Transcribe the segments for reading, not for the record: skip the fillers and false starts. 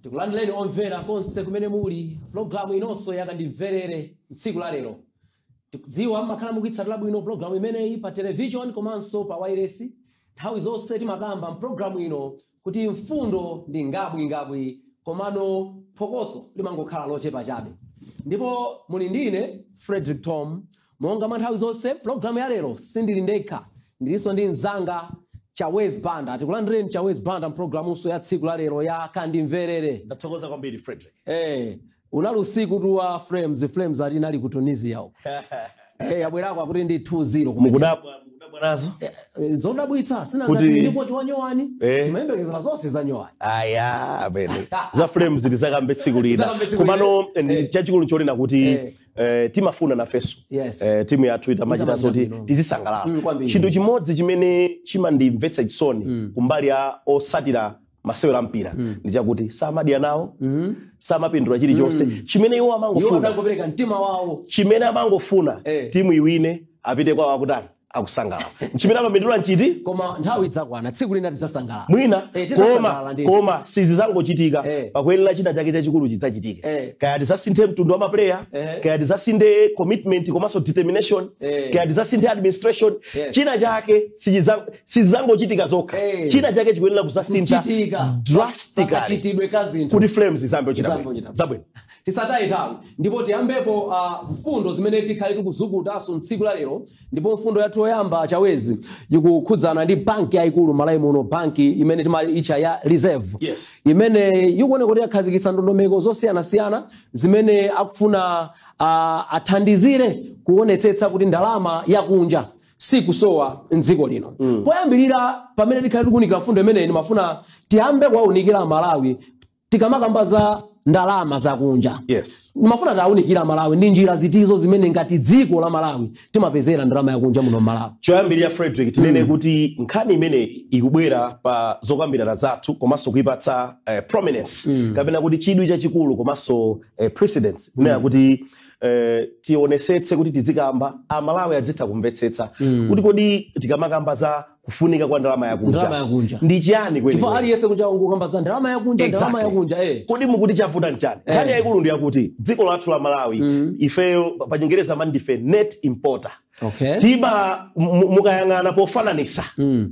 Tikulandireni omvera konse kumene muli. Pulogalamu inonso yakandimverere tsiku la lero. Tikudziwa mmakhala mukuitsatira bwino pulogalamu imeneyi pa television komanso pa wireless. Nthawi zonse timakamba mpulogalamu ino kuti mfundo ndi ngabwingabwi, komano phokoso limangokhala lochepa chabe. Ndipo muli ndine Frederick Tom. Monga mwa nthawi zonse, pulogalamu ya lero sindili ndekha, ndilinso ndi mzanga Chawez Banda. Tikulandireni, Chawez Banda, mpulogalamunso ya tsiku la lero ya Kandimverere. Ndathokoza kwambiri, Frederick. Unali usiku tu wa Flames. Flames ati inali ku Tunisia uko. Yabwerako akuti ndi 2-0 kumene. Mukudabwa, mukudabwa nazo. Zodabwitsa sinangati ndipo chiwanyowani timayembekezera zonse za nyowani. Aya, amene za Flames tizakambe tsiku lina. Tizakambe tsiku Komano lina. ndi chachikulu cholina kuti timafuna nafenso timu yathu itamachita Itamachita zoti bwino. tizisangalala. Kwambiri. Chinthu chimodzi chimene chimandimvetsa chisoni kumbali ya osatira masewero ampira ndi chakuti samadya nawo, samapindula chilichonse. Chimene iwo Iwo amangofuna, adangopereka mtima wawo. Chimene amangofuna, timu iwine, apite kwawo akutani, akusangalala. Chimene amapindula nchiti? Koma nthawi idzakwana, tsiku lina tidzasangalala. Mwina. Tidzasangalala Koma ndithu. koma sizizangochitika. Pakuyenera china chake chachikulu chidzachitike. Kaya tizasinthe mtundu wa ma player, kaya tizasinthe commitment komanso determination, kaya tizasinthe administration, china chake sizizangochitika zokha. China chake chikuyenera kuzasintha Kuchitika drastically pakachitidwe ka zinthu kuti Flames izambe kuchita Izambe bwino. kuchita. Zabwino. Tisataye nthawi ndipo tiyambepo mfundo zimene tikhale tikuzukutanso mtsiku la lero. Ndipo mfundo yathu yoyamba, Chawezi, ikukhudzana ndi banki yayikulu Malawi muno, banki imene timaitcha ya Reserve, imene ikuoneka kuti yakhazikitsa ndondomeko zosiyanasiyana zimene akufuna athandizire kuonetsetsa kuti ndalama yakunja sikusowa mdziko lino. Poyambirira, pamene tikhale tikuwunikira mfundo imeneyi, ndimafuna tiyambe kuwaunikira Malawi. Tikamakamba za ndalama zakunja, ndimafuna tawunikira Malawi ndi njira zitizo zimene ngati dziko la Malawi timapezera ndalama yakunja muno Malawi. Choyambirira, Frederick, tinene kuti nkhani imeneyi ikubwera pa zokambirana zathu komanso kuipatsa prominence kapena kuti chidwi chachikulu komanso precedence, kunena kuti tionesetse kuti tizikamba, Amalawi adzitha kumvetsetsa kuti kodi tikamakamba za kufunika kwa ndalama yakunja ndalama yakunja ndi chiyani chifukwa kwenikweni? Aliyense kunja kukamba za ndalama yakunja, ndalama yakunja. Kodi mukuti chavuta nchani? Nkhani yayikulu ndi yakuti dziko lathu la Malawi, ifeyo pa Chingereza amati ndife net importer. Tiba mukayang'ana pofananitsa,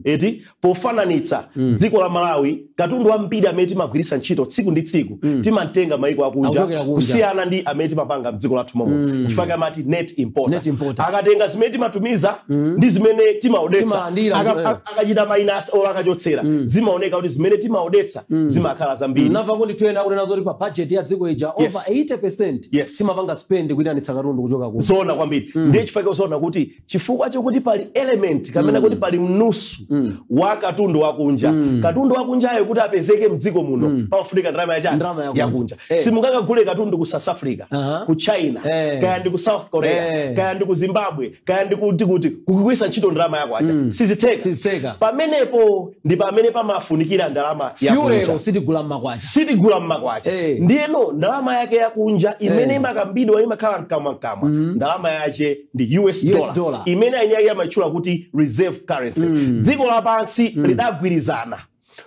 eti, pofananitsa dziko la Malawi, katundu wambiri amene timagwiritsa ntchito tsiku ndi tsiku timatenga maiko akunja Akuchokera kunja. kusiyana ndi amene timapanga mdziko lathu momwe. Chifukwa amati net importer. Net importer. Akatenga zimene timatumiza ndi zimene timaodetsa, Timalandira, akachita minus or akachotsera, zimaoneka kuti zimene timaodetsa zimakhala zambiri. Namva kuti tuyena kunena zoti pa budget ya dziko ija over 80% timapanga spend kuyitanitsa katundu kuchoka ku Zoona kwambiri. Ndiye chifukwa zoona kuti chifukwa chokuti pali element kapena kuti pali mnusu wa katundu wakunja, katundu wakunjayo kuti apezeke mdziko muno pamafunika ndalama yachani? Ndalama yakunja. Yakunja. Simungakagule katundu ku South Africa, ku China, kaya ndi ku South Korea, kaya ndi ku Zimbabwe, kaya ndi kuti kuti, kugwiritsa ntchito ndalama yako aja, sizitheka. Sizitheka. Pamenepo ndi pamene pamafunikira ndalama yakunja. Fuel sitigula mmakwacha. Sitigula mmakwacha. Ndiyeno ndalama yake yakunja imene imakambidwa, imakhala mkamwamkamwa, ndalama yache ndi US US dollar, dollar. Imene eni yake amatchula kuti reserve currency. Dziko lapansi lidagwirizana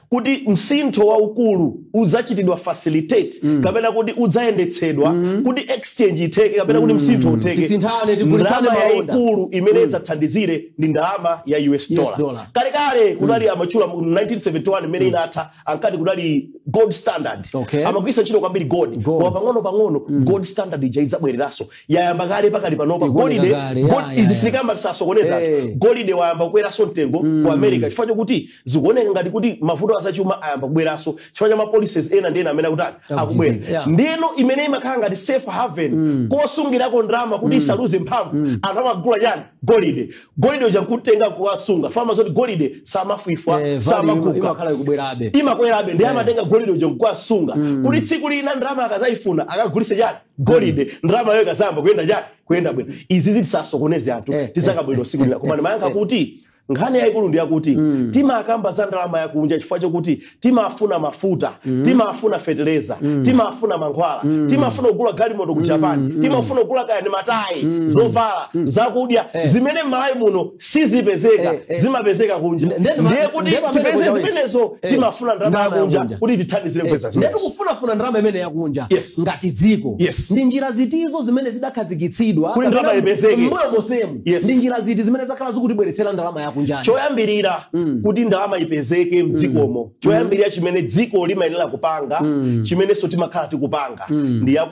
kuti msintho waukulu udzachitidwa facilitate kapena kuti udzayendetsedwa kuti exchange itheke kapena kuti msintho utheke. Tisinthane, tigulitsane Ndalama malonda. yayikulu imene idzathandizire ndi ndalama ya US dollar. Dollar. Kalekale kunali, amatchula mu 1971 imene inatha, ankati kunali gold standard. Amagwiritsa ntchito kwambiri gold. Gold. Koma pang'ono pang'ono gold standard ija idzabwereranso. Yayamba kale pakali panopa. Ikuoneka Golide kale, izi sitikamba, tisasokoneza. Golide wayamba kubweranso mtengo ku America chifukwa chokuti zikuoneka ngati kuti mavuto azachuma ayamba kubweranso chifukwa cha ma policies ena ndi ena amene akutani, akubwera. Ndiyeno imene imakhala ngati safe haven kosungirako ndalama kuti isaluze mphamvu, anthu amagula chani? Golide. Golide uja nkutenga kuwasunga fama zoti golide samafwifwa, Value samaguka. Imakhala ikubwerabe. Imakwerabe. Ndiye amatenga golide uja nkuwasunga kuti tsiku lina ndalama akazayifuna akagulise chani? Golide. Ndalama yo ikazamba kuyenda chani? Kuyenda bwino. Izi zitisasokoneze anthu, tizakabwino tsiku lina. Koma ndimayankha kuti Nkhani yayikulu ndi yakuti timakamba za ndalama yakunja chifukwa chokuti timafuna mafuta, timafuna feteleza, timafuna mankhwala, timafuna kugula galimoto ku Japan, timafuna kugula kaya ndi matayi, zovala, zakudya zimene m'Malawi muno sizipezeka, zimapezeka kunja. Ndiye kuti tipeze zimenezo timafuna ndalama yakunja kuti tithandizire kupeza zimenezo. Ndiye tikufunafuna ndalama imene yakunja ngati dziko. Ndi njira zitizo zimene zidakhazikitsidwa kuti ndalama ipezeke mbuyo mosemu? Ndi njira ziti zimene zakhala zikutibweretsera ndalama yakunja? Choyambirira, kuti ndalama ipezeke mdzikomo, choyambirira chimene dziko limayenera kupanga, chimenenso timakhala tikupanga,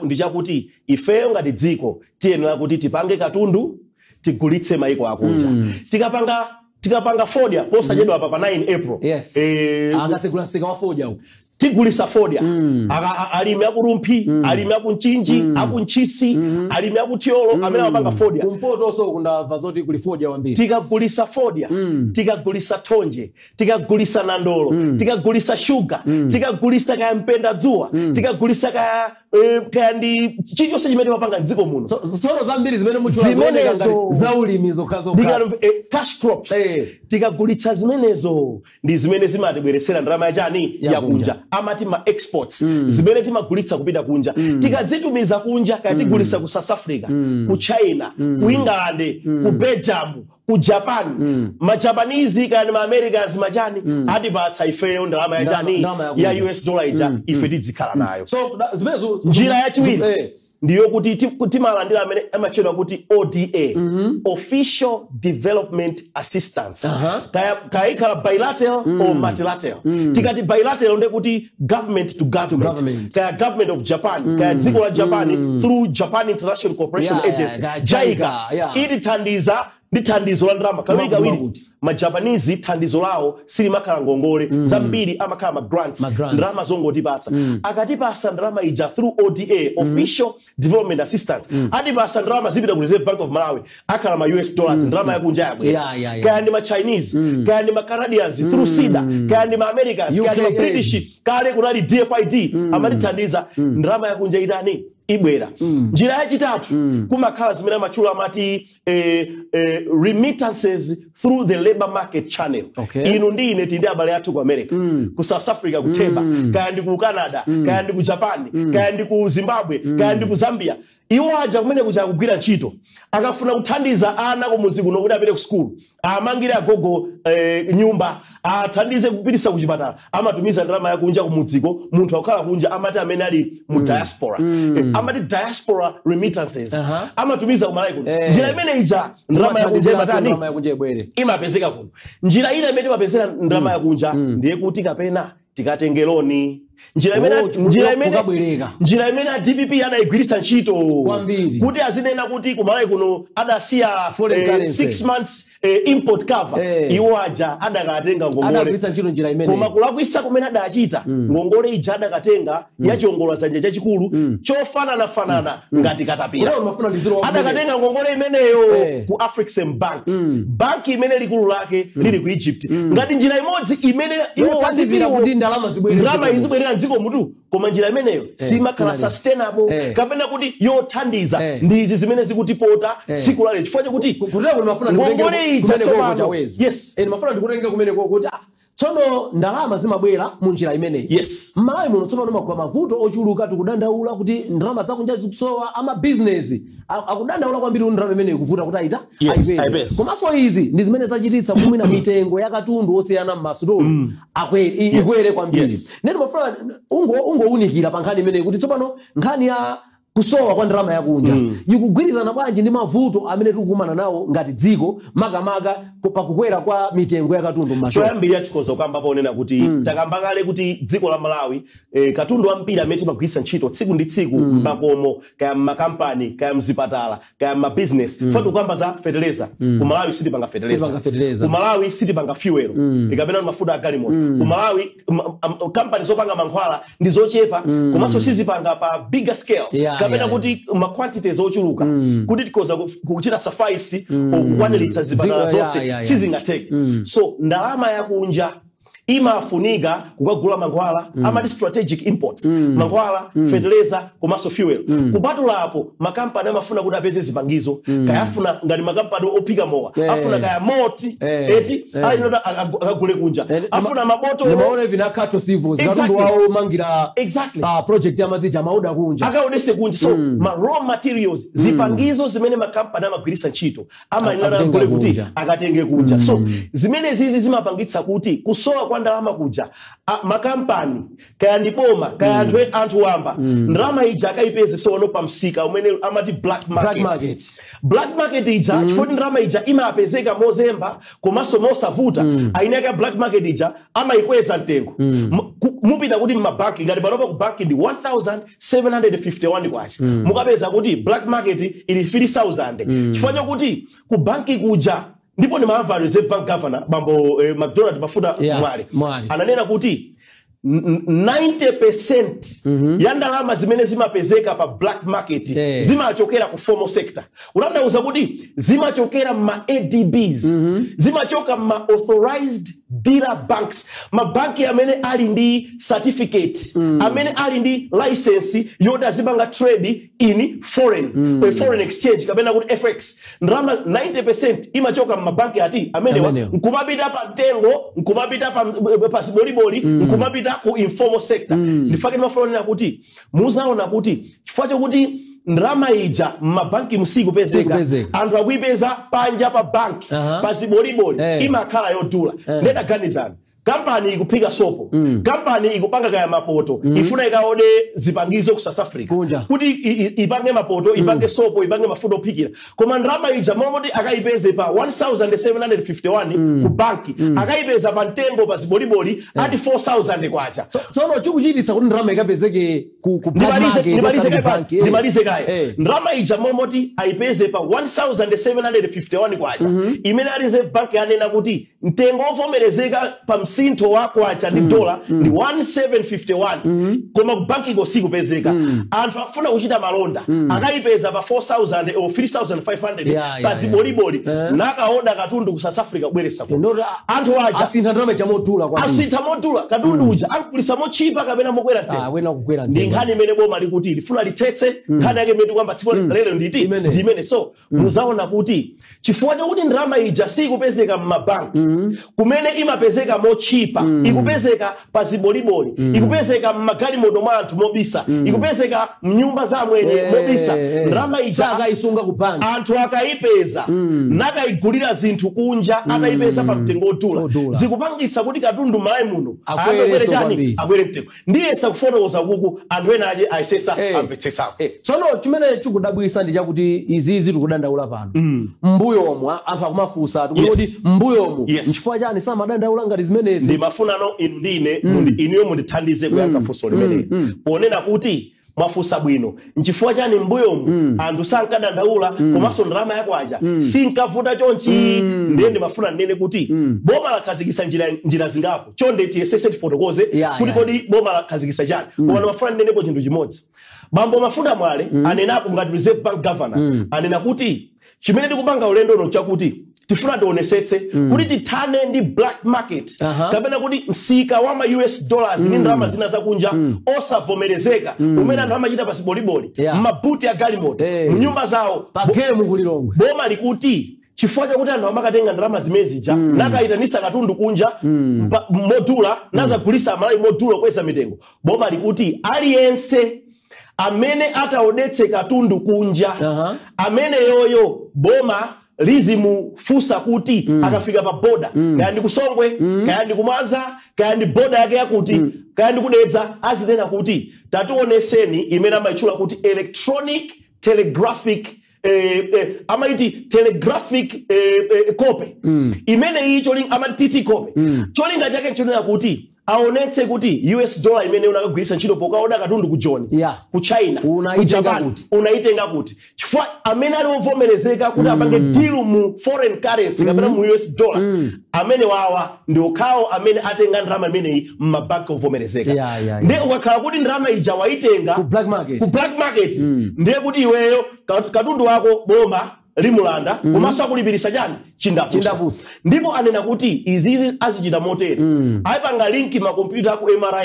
ndi chakuti ifeyo ngati dziko tiyenera kuti tipange katundu, tigulitse maiko akunja. Tikapanga fodya posachedwa apa pa 9 April, akatsegula msika wa fodya uko, tigulisa fodya. Alimi aku Rumphi, alimi akuMchinji, akuNtchisi, alimi akuThyolo amene amapanga fodya. Kumpoto so kundamva zoti kuli fodya wambiri. Tikagulisa fodya, tikagulisa thonje, tikagulisa nandolo, tikagulisa shuga, tikagulisa kaya mpenda dzuwa, tikagulisa kaya ndi chilichonse chimene timapanga mdziko muno. Tsono zambiri zimene mutchula zooneka ngati zaulimi zokhazokha, cash crops, tikagulitsa zimenezo ndi zimene zimatibweretsera ndalama yachani? Yakunja. Amati ma exports, zimene timagulitsa kupita kunja. Tikadzitumiza kunja, kaya tigulitsa ku South Africa, ku China, ku England, ku Belgium, ku Japan, ma Japanese kaya ma Americans machani atipatsa ifeyo ndalama yachani? Ya US dollar ija ife tidzikhala nayo. So zimenezo Njira yachiwiri ndiyo kuti timalandira amene amatchedwa kuti ODA, Official Development Assistance. Kaya ikhala bilateral or multilateral. Tikati bilateral ndekuti government to government, government. Kaya government of Japan, kaya dziko la Japan through Japan International Cooperation Agency, kaya JICA, JICA, itithandiza ndi thandizo la ndalama. Kawiri kawiri Kuti. Ma Japanese thandizo lawo silimakhala ngongole, zambiri amakhala ma grants, Ma grants. ndalama zongotipatsa. Akatipasa ndalama ija through ODA, Official Development Assistance, atipasa ndalama, zipita ku Reserve Bank of Malawi, akhala ma US dollars, ndalama yakunja yabwera. Kaya ndi ma Chinese, kaya ndi ma Canadians through SIDA, kaya ndi ma Americans, kaya ndi ma UK British, kale kunali DFID, amatithandiza, ndalama yakunja itani? Ibwera. Njira yachitatu, kumakhala zimene amatchula amati remittances through the labor market channel. Inu ndi ine tindi abale athu ku America, ku South Africa, ku Theba, kaya ndi ku Canada, kaya ndi ku Japan, kaya ndi ku Zimbabwe, kaya ndi ku Zambia. Iwo aja kumene kuja kugwira ntchito, akafuna kuthandiza ana kumuzi kuno kuti apite ku sukulu, amangire agogo nyumba, athandize kupitisa kuchipatala, amatumiza ndalama yakunja kumudziko. Munthu akukhala kunja, amati amene ali mu diaspora, amati diaspora remittances, amatumiza kumalawi kuno. Njira imene ija ndalama yakunja imatani? Ndalama yakunja ibwere. Imapezeka kuno. Njira ina imene timapezera ndalama yakunja ndiye kuti kapena tikatenge loni. Njira imene Oh, njira imene kukabwereka. Njira imene a DPP anayigwiritsa ntchito Kwambiri. kuti azinena kuti kumalawi kuno adasiya foreign currency. 6 months import cover, iwo aja adakatenga ngongole. Adagwiritsa ntchito njira Koma imene kulakwisa kumene adachita, ngongole ija adakatenga ya chiwongoladzanja chachikulu chofananafanana ngati katapira. Kulewa mafuna ndiziro wa Adakatenga ngongole imeneyo ku Afrexim Bank, banki imene likulu lake lili ku Egypt, ngati njira imodzi imene iwo yothandizira kuti ndalama zibwere ndalama mdziko. izibwerera mdziko mutu. Koma njira imeneyo simakhala sinali. sustainable kapena kuti yothandiza. Ndi izi zimene zikutipota tsiku lalero chifukwa chakuti Kutera kuti mafuna ngongole ndikutenge ija kumene koko tsopano. chawezi. Yes. Mafuna ndikutenge kumene koko kuti tsono ndalama zimabwera mu njira imeneyi. M'Malawi muno tsopano magwa mavuto ochuluka, tikudandaula kuti ndalama zakunja zikusowa, amabizinesi akudandaula kwambiri kuti ndalama imeneyi ikuvuta kuti aita ayipeze. Ayipeze. Komanso izi ndi zimene zachititsa kumwina mitengo ya katundu osiyana m'masitolo ikwere kwambiri. Nene mafuna ungowunikira pa nkhani imeneyi kuti tsopano nkhani ya kusowa kwa ndalama yakunja ikugwirizana bwanji ndi mavuto amene tikukumana nawo ngati dziko, makamaka pakukwera kwa mitengo ya katundu m'mashopu? Choyambirira chikhoza kukamba ponena kuti takamba kale kuti dziko la Malawi, katundu wambiri amene timagwiritsa ntchito tsiku ndi tsiku m'makomo, kaya m'makampani, kaya mzipatala, kaya m'mabizinesi, mm. Tikukamba za feteleza. Ku Malawi sitipanga feteleza. Sitipanga feteleza. Ku Malawi sitipanga fuel, ikapena mafuta a galimoto. Ku Malawi kampani zopanga mankhwala ndi zochepa, komanso sizipanga pa bigger scale kapena kuti ma quantities ochuluka kuti tikhoza kuchita suffice okukwaniritsa zipatala zonse, sizingatheke. So ndalama yakunja Imafunika kukagula mankhwala, amati strategic imports, mankhwala, fertilizer komanso fuel. Kupatula apo, makampani amafuna kuti apeze zipangizo, kayafuna ngati makampani ophika mowa, afuna kaya moti, eti alinota akagule kunja, afuna mabotolo. Nimaona hivi na Khato Civils, katundu wawo omangira pa project ya madzi amauda kunja. Akaonese kunja. So ma raw materials, zipangizo zimene makampani amagwiritsa ntchito, amayenera Akatenga akagule kuti kunja. Akatenge kunja. So zimene zizi zimapangitsa kuti kusowa kwa ndalama kuja, makampani, kaya ndi boma, kaya anthu wamba, ndalama ija akayipeze sono pa msika umene amati black market. Black market. Black market ija, chifukwa ndalama ija imapezeka mozemba komanso mosavuta, aine ake black market ija amayikweza mtengo. Mupita kuti mmabanki, ngati panopa ku banki ndi 1751 kwacha, mukapeza kuti black market ili 3000, chifukwa chokuti ku banki kuja, ndipo ndimamva Reserve Bank Governor bambo McDonald Mafuta Mwale Mwale. ananena kuti 90% ya ndalama zimene zimapezeka pa black market zimachokera ku formal sector, kutanthauza kuti zimachokera ma ADBs, zimachoka ma authorized dealer banks, mabanki amene ali ndi certificate, amene ali ndi license yoti azipanga trade in foreign exchange kapena kuti FX. Ndalama 90% imachoka mmabanki ati amenewa, Amenewa. nkumapita pa mtengo, nkumapita pa ziboliboli, nkumapita ku informal sector. Ndifake ndimafuna kuti muzaona kuti chifukwa chokuti ndalama ija mmabanki musikupezeka, Sikupezeka. anthu akuipeza panja pa banki, pa ziboliboli, imakhala yodula. Ndedaganizani, kampani ikuphika sopo, kampani ikupanga kaya mapoto, ifuna ikaode zipangizo ku South Africa Kunja. kuti ipange mapoto, ipange sopo, ipange mafuta ophikira, koma ndalama ija momoti akayipeze pa 1751 ku banki, akayipeza pa mtengo pa ziboliboli ati 4000 kwacha. Tsono chikuchititsa kuti ndalama ikapezeke ku black market, Ndimalize osati kaye ku banki, ndimalize kaye. Ndalama ija momoti ayipeze pa 1751 kwacha, imene a Reserve Bank yanena kuti mtengo wovomerezeka pa msintho wa kwacha ndi dola ndi 1751, koma ku banki sikupezeka, anthu akufuna kuchita malonda, akayipeza pa 4000 or 3500 pa ziboliboli, nakaoda katundu ku South Africa kubweretsa kuno. Ndoti Anthu aja asintha ndalama ija modula kwambiri. Asintha modula katundu uja, akugulisa mochipa kapena mokwera mtengo. Ah, wena kukwera Ndi mtengo. nkhani imene boma likuti lifuna lithetse. Nkhani yake imene tikwamba tsiku lero nditi Imene. ndi imene. So muzaona kuti chifukwa chokuti ndalama ija sikupezeka mmabanki kumene imapezeka mochipa, ikupezeka pa ziboliboli, ikupezeka mmagalimoto mwa anthu mobisa, ikupezeka mnyumba za amwenye mobisa, ndalama ija Sakayisunga ku banki. Anthu akayipeza nakayigulira zinthu kunja, atayipeza pa mtengo odula, Odula. zikupangitsa kuti katundu Malawi muno Akwere ayambe so chani? Kwambiri. Akwere mtengo. Ndiyesa kufotokoza kuku anthu ena aje ayesesa amvetsetsako. Tsono chimene chikudabwisa ndi chakuti izizi tikudandaula pano, mbuyomu anthu akumafunsa tikuti kuti mbuyomu nchifukwa chani samadandaula ngati zimenezi? Ndimafunano inu ndine inuyo mundithandize kuyankha funso limeneli, ponena kuti mwafunsa bwino, nchifukwa chani mbuyomu anthu sankadandaula komanso ndalama yakwacha sinkavuta chonchi? Ndiye ndimafuna ndinene kuti boma lakhazikitsa njira zingapo. Chonde tiyesese tifotokoze kuti kodi boma lakhazikitsa chani, koma ndimafuna ndinenepo chinthu chimodzi. Bambo Mafuta Mwale anenapo ngati Reserve Bank Governor, anena kuti chimene tikupanga ulendo uno chakuti tifuna tionesetse kuti tithane ndi black market, kapena kuti msika wa ma US dollars ndi ndalama zina zakunja osavomerezeka, umene anthu amachita pa ziboliboli, m'mabuti a galimoto, mnyumba zawo. Pa gemu kulilongwe. Boma likuti chifukwa chakuti anthu amakatenga ndalama zimene zija, nakayitanisa katundu kunja modula, nazagulisa Amalawi modula, kweza mitengo, boma likuti aliyense amene ataodetse katundu kunja, amene yoyo boma lizimufunsa kuti akafika pa boda, kaya ndi kusongwe, kaya ndi kumwanza, kaya ndi boda yake yakuti, kaya ndi kudedza, azinena kuti tationeseni imene amayitchula kuti electronic telegraphic, amaiti telegraphic copy, imene iyi amati TT copy. Cholinga chake nchonena kuti aonetse kuti US dollar imene unakagwiritsa ntchito pokaoda katundu ku John, ku China, ku Unaitenga Japan, kuti? Unaitenga kuti? Chifukwa amene ali ovomerezeka kuti apange deal mu foreign currency kapena mu US dollar, amene wawa ndi okhawo amene atenga ndalama imeneyi mmabanki ovomerezeka. Ndiye ukakhala kuti ndalama ija waitenga ku black market, ku black market, ndiye kuti iweyo katundu wako boma limulanda, komanso akulipirisa chani? Chindapusa. Chindapusa. Ndipo anena kuti izizi azichita motere: apanga link makompyuta aku MRA,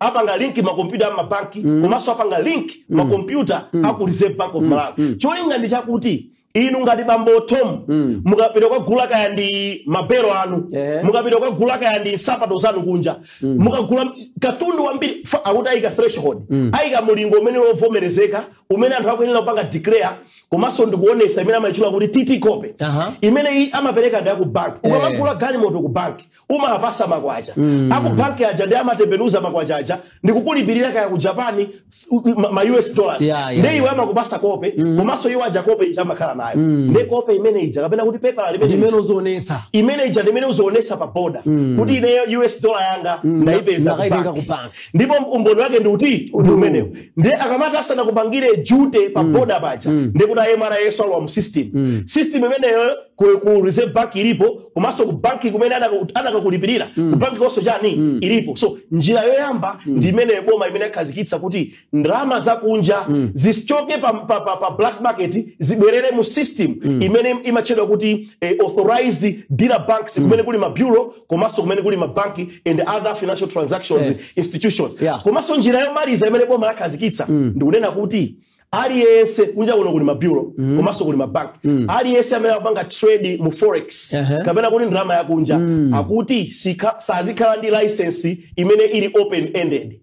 apanga link makompyuta a mabanki, komanso apanga link makompyuta aku Reserve Bank of Malawi. Cholinga ndi chakuti inu ngati bambo Tom mukapita kukagula kaya ndi mabero anu, mukapita kukagula kaya ndi nsapato zanu kunja, mukagula katundu wambiri, akuti ayika threshold, ayika mulingo umene wovomerezeka umene anthu akuyenera kupanga declare komanso ndikuonesa, imene amayitchula kuti TT copy, imene iyi amapereka ndi aku bank. Ukamagula galimoto ku bank, umapasa makwacha aku bank aja, ndi amatembenuza makwacha aja ndikukulipirira kaya ku Japan ma US dollars. Ndi iwe amakupasa kope, komanso iwo aja kope ija amakhala nayo. Ndi kope imene ija, kapena kuti pepala limene ndimene uzionetsa, imene ija ndimene uzionetsa pa border kuti ineyo US dollar yanga ndayipeza ku ndakayitenga bank. Ku bank. Ndipo umboni wake ndi uti? Ndi umenewo. Ndi akamati asanakupangire duty pa border paja, ndi kuti MRA alowa mu system. System imeneyo ku Reserve Bank ilipo, komanso ku banki kumene anakakulipirira, ku banki konso chani? Ilipo. So njira yoyamba ndi imeneyo boma imene akhazikitsa kuti ndalama zakunja zisichoke pa black market, zibwerere mu system imene imatchedwa kuti authorized dealer banks, kumene kuli ma bureau komanso kumene kuli mabanki and other financial transactions institutions. Komanso njira yomaliza imene boma lakhazikitsa ndikunena kuti aliyense kunja kuno kuli ma bureau komanso kuli mabanki, aliyense amene akupanga trade mu forex, kapena kuti ndalama yakunja, akuti sazikhala ndi license imene ili open ended,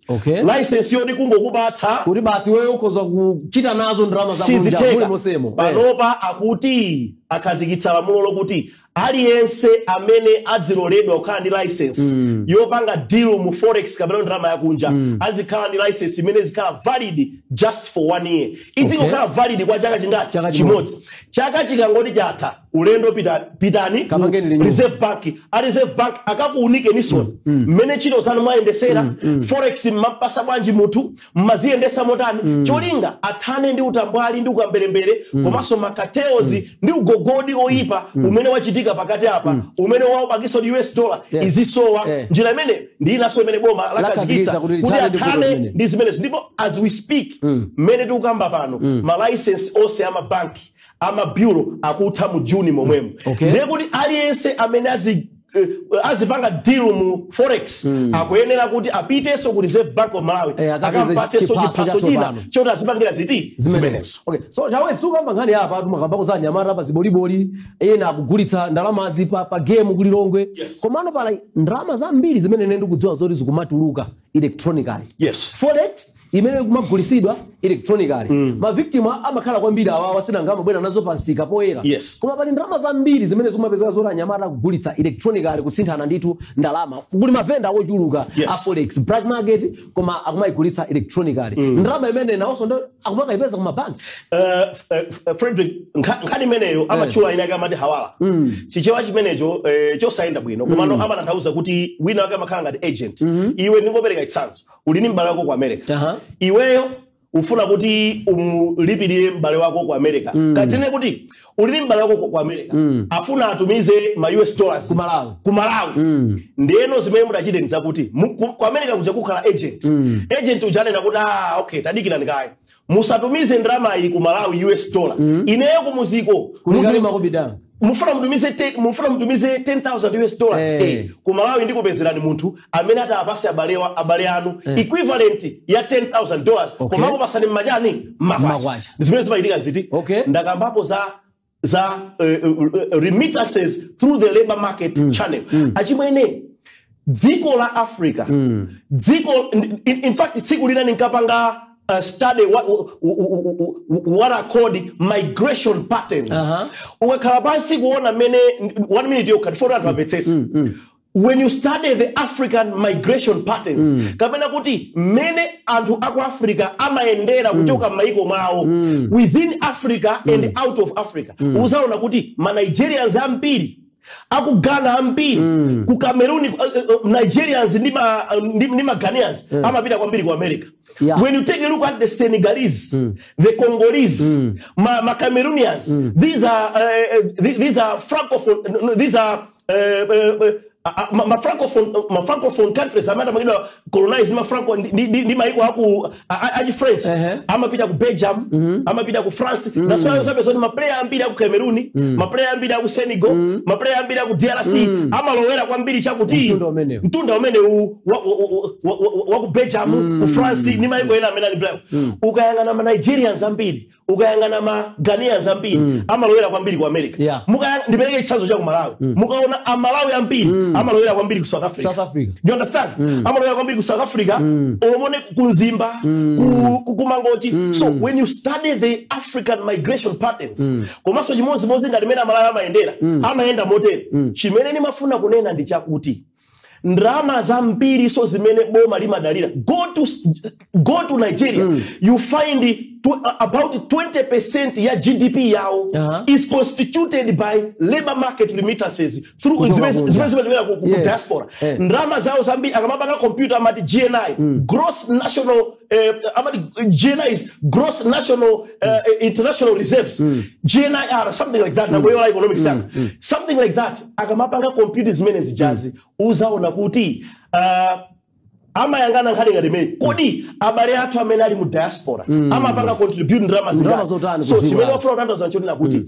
license yoti kungokupatsa kuti basi wewe ukhoza kuchita nazo ndalama zakunja muli sizitheka. mosemo. Panopa akuti akhazikitsa lamulo lokuti aliyense amene adziloledwa kukhala ndi license yopanga deal mu forex kapena ndalama yakunja, azikhala ndi license imene zikhala valid just for one year, idzingokhala valid kwa chaka chingati? Chaka. Chimodzi. Chaka chikangoti chatha, ulendo pitani ku Kapangeni renewal. Reserve Bank. A Reserve Bank akakuunikenisoni mmene ntchito zanu mwayendesera forex, mmapasa bwanji munthu, mmaziyendesa motani, cholinga athane ndi utambwali ndi ukamberembere komanso ma cartels ndi ugogodi oyipa umene wachitika pakati apa, umene waupangisa ndi US dollar izisowa. Njira imene ndi inanso imene boma lakhazikitsa lakhazikitsa kuti kuti lithane ndi vuto athane limene. ndi zimenezi. Ndipo as we speak, mmene tikukamba pano, ma license onse amabanki, ama bureau akutha mu Juni momwemo. Ndiye kuti aliyense amene azipanga deal mu forex akuyenera kuti apitenso ku Reserve Bank of Malawi, akapeze akampasenso chiphaso chiphaso china chatsopano. choti azipangira ziti? Zimenezo. Okay, so Chawezi, tikukamba nkhani apa, timakambako za anyamata pa ziboliboli, ena akugulitsa ndalamazi pa game kulilongwe. Komano pala ndalama zambiri zimene ine ndikudziwa zoti zikumatuluka electronically, forex imene ikumagulisidwa electronically, ma victim amakhala kwambiri awawa, sinanga amabwera nazo pansika poyera. Koma pali ndalama zambiri zimene zikumapezeka zoti anyamata akugulitsa electronically, kusinthana ndithu ndalama, kuli mavenda ochuluka a forex black market, koma akumayigulitsa electronically ndalama imene nawonso ndo akumakayipeza kumabanki. Frederick, nkhani imeneyo amatchula ina ake amati hawala. Chichewa chimenecho chosayenda bwino, komano amatanthauza kuti wina wake amakhala ngati agent. Iwe, ndingopereka chitsanzo, uli ndi m'bale wako ku America. Iweyo ufuna kuti umulipirire m'bale wako ku America. Katine kuti uli ndi m'bale wako ku America, afuna atumize ma US dollars ku Malawi. Ku Malawi. Ndiyeno zimene mudachite ndi zakuti ku America kuja kukhala agent. Agent uja anena kuti, "Ah, okay, tadikirani kaye, musatumize ndalama iyi ku Malawi US dollar. Ineyo kumuziko kulikali makobidanga." Mufuna mutumize 10,000 US dollars ku Malawi, ndikupezerani munthu amene atapase abale anu equivalent ya $10,000, komapo pasani mmachani? Mmakwacha. Mmakwacha. Zimene zimachitika ziti? Ndakambapo za remittances through the labor market channel. Achimwene, dziko la Africa, dziko in fact tsiku lina ninkapanga study what are called migration patterns. Ukakhala pansi kuona mmene, one minute yokha tifuna anthu amvetsetse, when you study the African migration patterns, kapena kuti mmene anthu aku Africa amayendera kuchoka m'mayiko mwawo, within Africa and out of Africa, uzaona kuti ma Nigerians ambiri, aku Ghana ambiri, ku Cameroon, Nigerians ndi ma Ghanaians amapita kwambiri ku America. When you take a look at the Senegalese, the Congolese, ma Cameroonians, these are francophone, no, these are Ma francophone countries amene amapangidwa colonize ma Franco ndi maiko aku achi French, amapita ku Belgium, amapita ku France. That's why usapeza kuti maplayer ambiri aku Cameroon, maplayer ambiri aku Senegal, maplayer ambiri aku DRC amalowera kwambiri chakuti Mtunda umenewu. Mtunda umenewu wa ku Belgium, ku France ndi maiko ena amene ali black. Ukayang'ana ma Nigerians ambiri, ukayang'ana ma Ghanaians ambiri, amalowera kwambiri ku America. Ndipereke chitsanzo cha ku Malawi. Mukaona Amalawi ambiri amalowera kwambiri ku South Africa. South Africa. You understand? Amalowera kwambiri ku South Africa, olomone ku Mzimba, ku Mangochi. So when you study the African migration patterns, komanso chimodzimodzi ngati mene Amalawi amayendera, amayenda motere. Chimene ndimafuna kunena ndi chakuti ndalama zambiri so zimene boma limadalira, go to Nigeria, you find about 20% ya GDP yawo is constituted by labor market remittances through Kuchoka zimene kunja. zimene zimachokera ku diaspora. Ndalama zawo zambiri akamapanga compute amati GNI, gross national, amati GNI is gross national international reserves, GNIR, something like that. Nakuyola economics yanga, something like that. Akamapanga compute zimene zijazi, uzaona kuti amayangana nkhani ngati imene, kodi abale athu amene ali mu diaspora amapanga contribute ndalama Ndalama zingati? zotani So ku dziko chimene lawo? wafuna kutanthauza nchonena kuti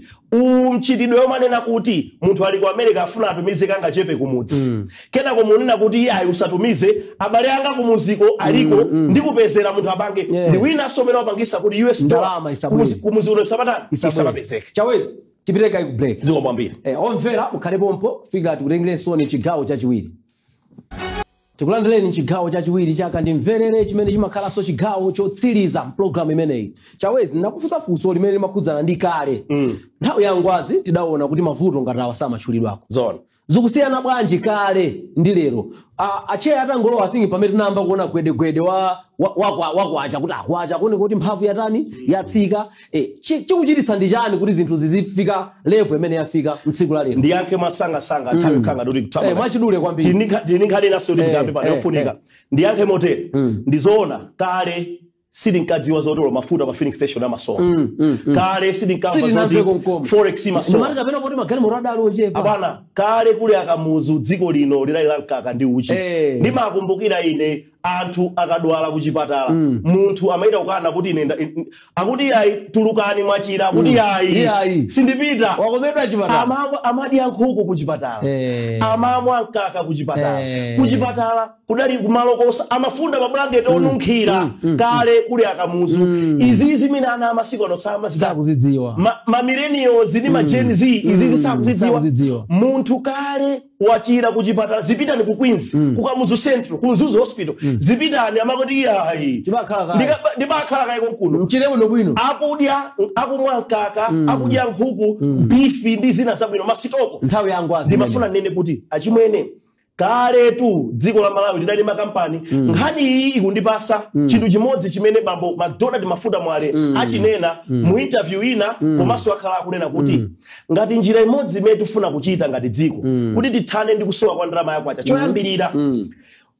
mchitidwe omanena kuti munthu ali ku America afuna atumize kangachepe kumudzi, kenako munena kuti ayi, usatumize, abale anga kumuziko aliko, ndikupezera munthu apange, ndi winanso amene wapangisa kuti US dollar Ndalama isabwere. kumuzi uno isapatani, isapapezeke. Chawezi, tipite kayi ku break. Zikomo kwambiri. Omvera, mukhale pompo kufikira tikutengeresoni chigawo chachiwiri. Tikulandireni chigawo chachiwiri chaka ndimverere, chimene chimakhalanso chigawo chotsiriza mpulogalamu imeneyi. Chawezi, nakufunsa funso limene limakhudzana ndi kale. Nthawi ya Ngwazi tidaona kuti mavuto ngati awa samatchulidwako. Zona. Zikusiyana bwanji kale ndi lero? Acheya atangolowa thingi, pamene tinayamba kuona gwedegwede wa kwacha, kuti akwacha kuone kuti mphamvu yatani, yatsika. Chikuchititsa ndi chani kuti zinthu zizifika level imene yafika mtsiku la lero? Ndiyankhe masangasanga, nthawi khanga kuti Mwachidule kwambiri. Tini nkhani inaso kuti tikambe pano yofunika. Ndiyankhe motere: ndizoona, kale sindinkadziwa zotolo mafuta pa filling station amasowa. Kale sindinkamva Sitinamveko zoti mkomo. forex imasowa. Ndimati kapena poti magalimoto adali ochepa. Abana, kale kuli akamuzu, dziko lino linali la mkaka ndi uchi. Ndimakumbukira ine anthu akadwala kuchipatala, munthu amaita kukana kuti ine akuti ayi, tulukani mwachira, akuti ayi, Iyayi. sindipita. Wakomedwa chipatala. Amadya nkhuku kuchipatala, amamwa mkaka kuchipatala. Kuchipatala kudali kumalo kosa amafunda mablanketi onunkhira. Kale kuli akamuzu. Izizi zimene ana amasiku ano Sakuzidziwa. Ma millennials ndi ma Gen Z izizi sakuzidziwa. Sakuzidziwa. Munthu kale wachira kuchipatala, zipitani ku Queens, ku Kamuzu Central, ku Mzuzu Hospital, zipitani, amakoti iyayi. Tibakhala kale. Ndibakhala kaye konkuno. Mchire bwino bwino. Akudya, akumwa mkaka, akudya nkhuku, bifi ndi zina zabwino, masitoko. Nthawi ya Ngwazi. Ndimafuna ndinene kuti achimwene, kaletu dziko la Malawi lidali makampani. Nkhani iyi ikundipasa chinthu chimodzi chimene bambo McDonald Mafuta Mwale achinena mu interview ina, komanso akhala akunena kuti ngati njira imodzi imene tifuna kuchita ngati dziko kuti tithane ndi kusowa kwa ndalama yakwacha, choyambirira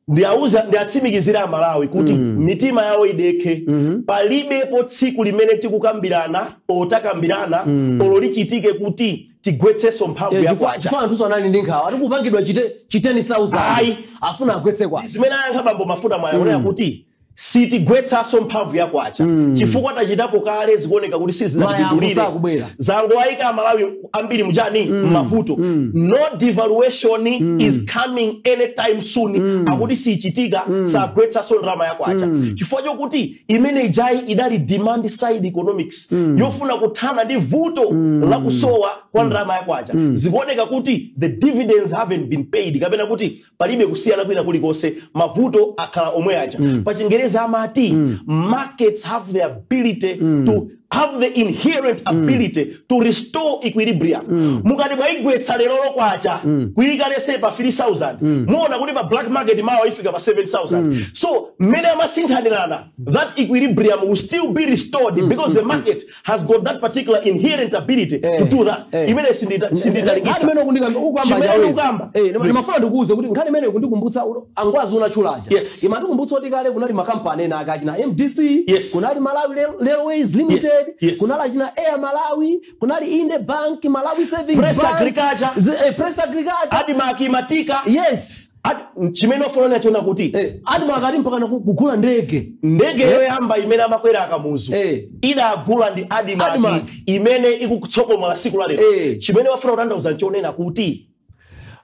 ndiauza, ndiatsimikizira Amalawi kuti mitima yawo idekhe. Palibepo tsiku limene tikukambirana, otakambirana, olo lichitike kuti tigwetsenso mphamvu Chifukwa yakwacha. chifukwa anthu anali ndi nkhawa, ati kupangidwa chite chi 10,000 Ayi. afuna agwetse kwa Zimene ayankha bambo Mafuta Mwale kunena kuti sitigwetsanso mphamvu yakwacha chifukwa tachitapo kale, zikuoneka kuti sizinatipindulire. Mayankho sakubwera. Zangoayika Amalawi ambiri muchani, mmavuto. No devaluation is coming anytime soon. Akuti sichitika, sagwetsanso ndalama yakwacha chifukwa chokuti imene ijayi idali demand side economics yofuna kuthana ndi vuto la kusowa kwa ndalama yakwacha. Zikuoneka kuti the dividends haven't been paid, kapena kuti palibe kusiyana kwina kulikonse, mavuto akhala omwe aja. Pa Chingereza amati markets have the ability to have the inherent ability to restore equilibrium. Mukati mwayigwetsa lero lokwacha, kuyika lese pa 3000, muona kuti pa black market mawa ifika pa 7000. So mmene amasinthanirana, that equilibrium will still be restored because the market has got that particular inherent ability to do that. Imene Nkhani sinditalikitsa. imene ukundikamba ukamba, Chimene Chawezi. ukamba. Ndimafuna ndikuuze kuti nkhani imene ikundikumbutsa Angwazi unatchulaja. Yes. Imatikumbutsa kuti kale kunali makampani ena akachina MDC, Yes. kunali Malawi Railways Limited. Limited, kunali achina Air Malawi, kunali Inde Bank, Malawi Savings Press Bank, Agriculture. Press Agriculture. ADMARC imatika. Chimene ofanana chona kuti ADMARC ali mpaka kugula ndege. Ndege yoyamba imene amakwera Akamuzu idagula ndi ADMARC, ADMARC. imene ikutsokomola siku la lero. Chimene wafuna kutanthauza nchonena kuti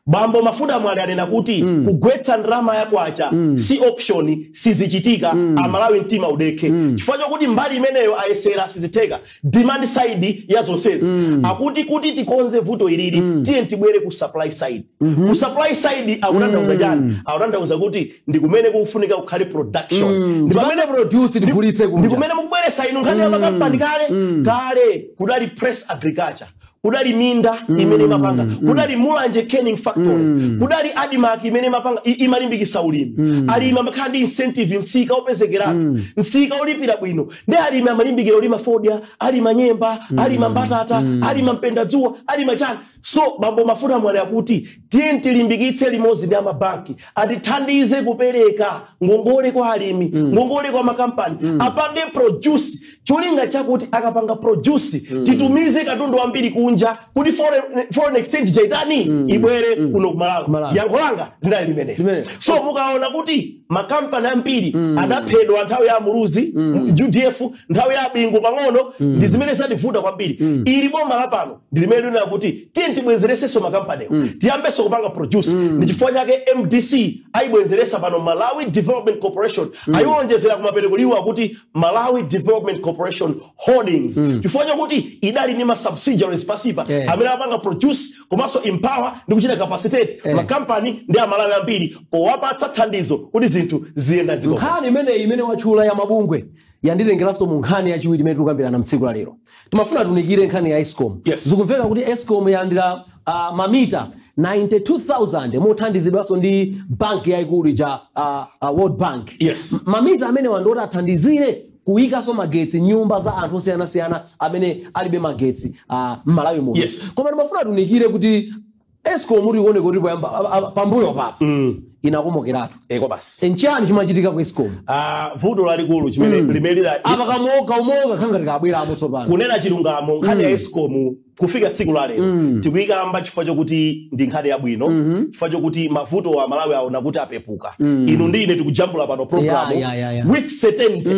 bambo Mafuta Mwale anena kuti kugwetsa ndalama ya kwacha si option, sizichitika. Amalawi mtima udekhe, chifukwa chokuti mbali imeneyo ayesera, sizitheka. Demand side ya zonsezi, akuti kuti tikonze vuto ilili, tiye tibwere ku supply side. Ku supply side akutanthauza chani? Akutanthauza kuti ndi kumene kufunika kukhale production, ndi pamene Tipamene produce, tigulitse ndi kunja. kumene mukubweresa inu nkhani ya makampani. Kale kale kudali Press Agriculture, kudali minda imene imapanga, kudali Mulanje Canning Factory, kudali ADMARC imene imapanga, imalimbikisa ulimi. Alimi amakhala ndi incentive, msika opezekeratu, msika olipira bwino, ndi alimi amalimbikira ulima fodya, alima nyemba, alima mbatata, alima mpendadzuwa, alima chani. So bambo Mafuta Mwale akuti tiye tilimbikitse limodzi ndi amabanki atithandize kupereka ngongole kwa alimi, ngongole kwa makampani apange produce, cholinga chakuti akapanga produce titumize katundu ambiri kunja kuti foreign exchange chaitani ibwere kuno kumalawi. Kumalawi. Yankho langa linali limenelo. Limenelo. So mukaona kuti makampani ambiri adaphedwa nthawi ya Muluzi, UDF, nthawi ya Bingu pang'ono, ndi zimene zativuta kwambiri. Ili boma lapano ndi limene linena kuti tiye tibwezeresenso makampaniwo, tiyambenso kupanga produce. Ndi chifukwa chake MDC ayibwezeresa pano Malawi Development Corporation, ayiwonjezera kumapereko liwu akuti Malawi Development Corporation Holdings, chifukwa chakuti idali ndi ma subsidiaries pasipa amene amapanga produce komanso empower ndi kuchita capacitate makampani ndi Amalawi ambiri powapatsa thandizo kuti zinthu ziyenda dziko. Nkhani imeneyi imene watchula ya mabungwe yanditengeranso mu nkhani yachiwiri imene tikukambirana mtsiku la lero. Timafuna tiunikire nkhani ya ESCOM. Zikumveka kuti ESCOM yalandira mamita 92,000 mothandizidwanso ndi banki yayikulu ija, World Bank. Mamita amene wandoti athandizire kuyikanso magetsi nyumba za anthu osiyanasiyana amene alibe magetsi m'Malawi muno. Koma timafuna tiunikire kuti ESCOM tione kuti poyamba pambuyo papa inakomokeratu. Eko basi. Nchani chimachitika ku ESCOM? Ah, vuto lalikulu chimene limene Apa kamoka umoka khanga tikabweramo tsopano. Kunena chilungamo, nkhani ya ESCOM kufika tsiku la lero tikuyikamba chifukwa chokuti ndi nkhani yabwino, chifukwa chokuti mavuto wa Malawi aona kuti apepuka. Inu ndi ine tikujambula pano program with certainty,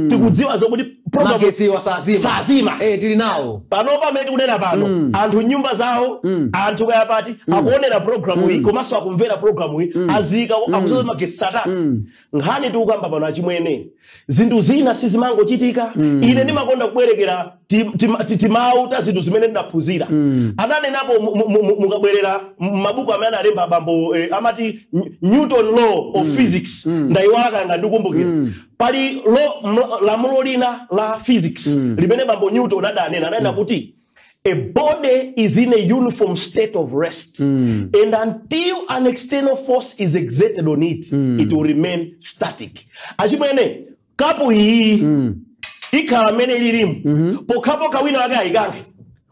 tikudziwa zokuti program Magetsi wasazima. Sazima. Eh, tili nawo. Panopa amene tikunena pano, anthu nyumba zawo, anthu kaya pati akuonera programu iyi komanso akumvera programu iyi, azika akuzoza magetsi satatu. Nkhani tikukamba pano, achimwene, zinthu zina sizimangochitika. Ine ndimakonda kubwerekera timawu ta zinthu zimene ndinaphunzira. Ananenapo mukabwerera mabuku amene analemba abambo, amati Newton law of physics, ndayiwala kanga ndikumbukira. Pali lamulo lina la physics limene bambo Newton adanena, ananena kuti a body is in a uniform state of rest, and until an external force is exerted on it, it will remain static. Achimwene, kapu iyi ikhala mmene ililimu pokhapokha wina wake ayikankhe.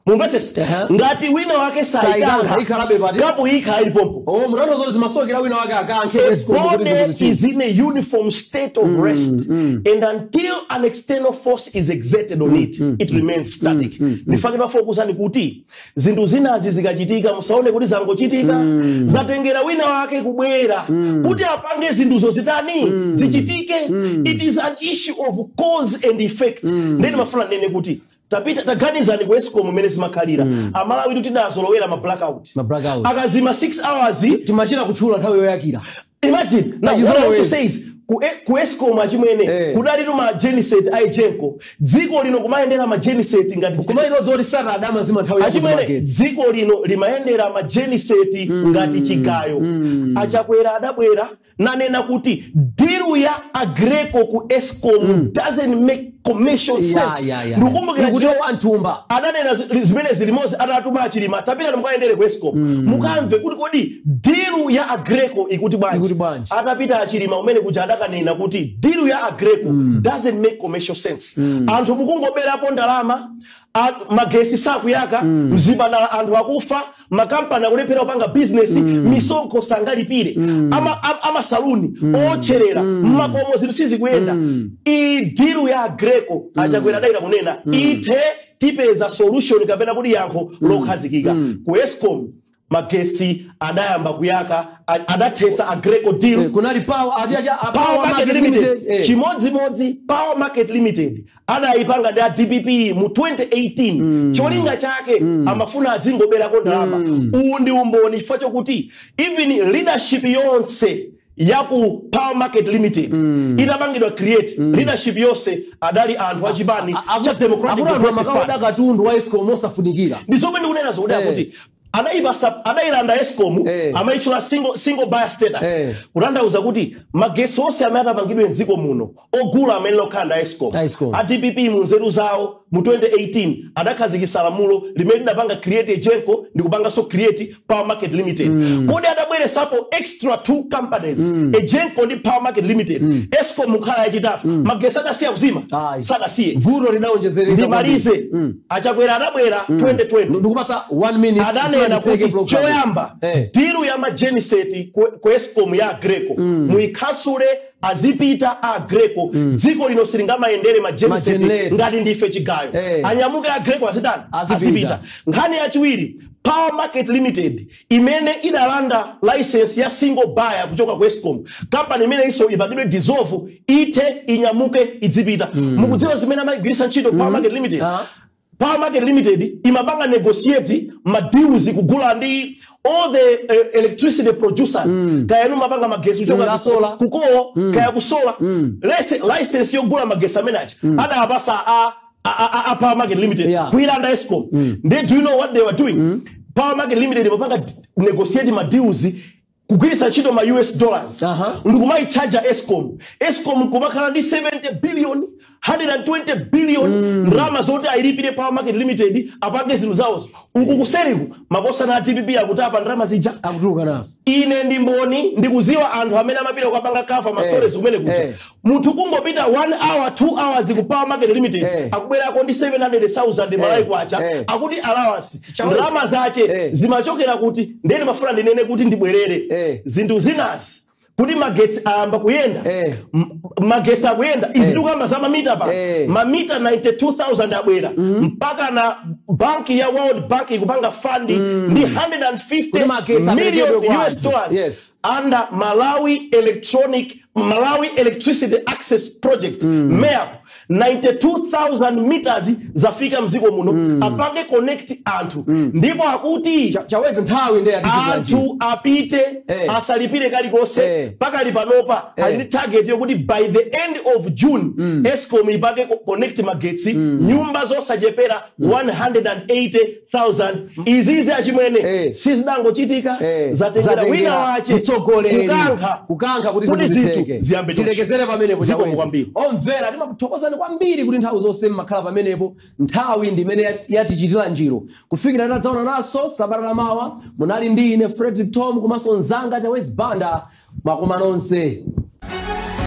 Mumvetsese? Ngati wina wake Sayikanka, sayikankha, ikhalabe pati? Kapu iyi ikhala ili pompo. Oh, mutano zoti zimasokera wina wake akankhe ESCOM kuti Body zinthu zisinthe. is in a uniform state of rest, and until an external force is exerted on it, it remains static. Ndifake pafokusani kuti zinthu zinazi zikachitika, musaone kuti zangochitika, zatengera wina wake kubwera kuti apange zinthuzo zitani, zichitike. It is an issue of cause and effect. Ndeni mafuna nene kuti tapita taganizani ku ESCOM mmene zimakhalira. Amalawi tidazolowera ma blackout. Ma blackout. Akazima 6 hours, Timachita kutchula nthawi yoyakira. Imagine now, what I want to say is ku ESCOM, achimwene, kudali ma genset a EGENCO. Dziko lino kumayendera ma genset ngati Koma ino zoti Saturday amazima nthawi yakuti Achimwene, magetsi. dziko lino limayendera ma genset ngati chigayo. Achakwera adabwera nanena kuti deal ya Aggreko ku ESCOM doesn't make commercial sense. Ndikukumbukira Ndikuti wanthumba. Adanena zimene zilimozi atatuma Achilima, tapita mukayendere ku ESCOM, mukamve kuti kodi deal ya Aggreko ikuti bwanji. Ikuti bwanji. Atapita Achilima umene kuja adakanena kuti deal ya Aggreko doesn't make commercial sense. Anthu mukungoberapo ndalama, magesi sakuyaka, mzipatala anthu akufa, makampani akulephera kupanga business, misonkho sangalipire, amasaluni otcherera mmakomo, zinthu sizikuyenda. Iyi deal ya Aggreko Aggreko, Achakwera adayita kunena ithe, tipeza solution kapena kuti yankho lokhazikika. Ku Escom magesi adayamba kuyaka, adathesa Aggreko deal. Kunali power atiacha Power Power Market Market Limited, Limited. Chimodzimodzi Power Market Limited adayipanga ndi a DPP mu 2018. Cholinga chake amafuna adzingoberako ndalama. Uwu ndi umboni, chifukwa chokuti even leadership yonse ya ku Power Market Limited itapangidwa create, leadership yonse adali anthu achipani cha Democratic Akuti anthu Progressive Party. amakaoda katundu wa Escom osafunikira. Ndi zomwe ndikunena zokuti kuti anayipasa, anayilanda Escom, amayitchula single buyer status, kutanthauza kuti magesi onse amene atapangidwe mdziko muno ogula amene lokhala ndi Escom. Escom. A DPP mu nzeru zawo mu 2018 adakhazikitsa lamulo limene lidapanga create Egenco ndi kupanganso create Power Market Limited. Kodi adabweresapo extra two companies, Egenco ndi Power Market Limited, Escom mukhala yachitatu, magesi adasiya kuzima? Ayi. Sadasiye. Vuto lidawonjezereka. Ndimalize. Achakwera adabwera 2020, Ndikupatsa 1 minute. Adanena Nditseke kuti program. choyamba, deal ya ma genset ku Escom ya Aggreko muyikhansule, azipita a Aggreko. Dziko lino silingamayendere ma genset Ma generator. ngati ndife chigayo. Anyamuke Aggreko, azitani? Azipita. Azipita. Nkhani yachiwiri, Power Market Limited imene idalanda license ya single buyer kuchoka ku Escom, kampani imene iso ipangidwe dissolve, ite inyamuke idzipita. Mukudziwa zimene amayigwiritsa ntchito Power Market Limited? Power Market Limited imapanga negotiate ma deals kugula ndi all the electricity producers, kaya inu mapanga magesi kuchoka A solar. ku coal, kaya ku solar. License yogula magesi amene achi adawapasa a Power Market Limited, kuilanda Escom. They, do you know what they were doing? Power Market Limited imapanga negotiate ma deals kugwiritsa ntchito ma US dollars ndikumayichaja Escom. Escom kumakhala ndi 70 billion, 120 billion ndalama zoti ayilipire Power Market Limited apange zinthu zawozo. Uku kuseriku makosana a DPP akutapa ndalama zija. Akutuluka nazo. Ine ndi mboni, ndikuziwa anthu amene amapita kukapanga cover ma stories kumene kuja. Munthu kungopita 1 hour, 2 hours ku Power Market Limited, akubwerako ndi 700,000 Malawi kwacha, akuti allowance. Chawezi. Ndalama zache zimachokera kuti? Ndene mafuna ndinene kuti ndibwerere zinthu zinazi kuti magetsi ayamba kuyenda. Magetsi akuyenda izi, tikuyamba za mamita pa mamita 92,000 abwera, mpaka na banki ya World Bank ikupanga fund ndi Kuti 150 magetsi million aperekedwe kwa US anthu. dollars under Malawi Electricity Access Project, MEAP. 92,000 meters zafika mziko muno, apange connect anthu, ndipo akuti Chawezi, nthawi ndiye yatichitira. anthu apite asalipire kalikonse. Pakali panopa ali ndi target yokuti by the end of June Escom ipange connect magetsi nyumba zosachepera 180,000. Izizi, achimwene, sizidangochitika, zatengera wina wache mtsogoleri kukankha kukankha kuti kuti zinthu zinthu zitheke. ziyambe choncho. Tilekezere pamenepo. Zikomo Chawezi. kwambiri. Omvera, timakuthokozani kwambiri kuti nthawi zonse mmakhala pamenepo. Nthawi ndi imene yatichitira njiro. Kufikira tadzaona naso sabata lamawa, munali ndi ine Frederick Tom komanso mzanga Chawezi Banda. Makoma nonse.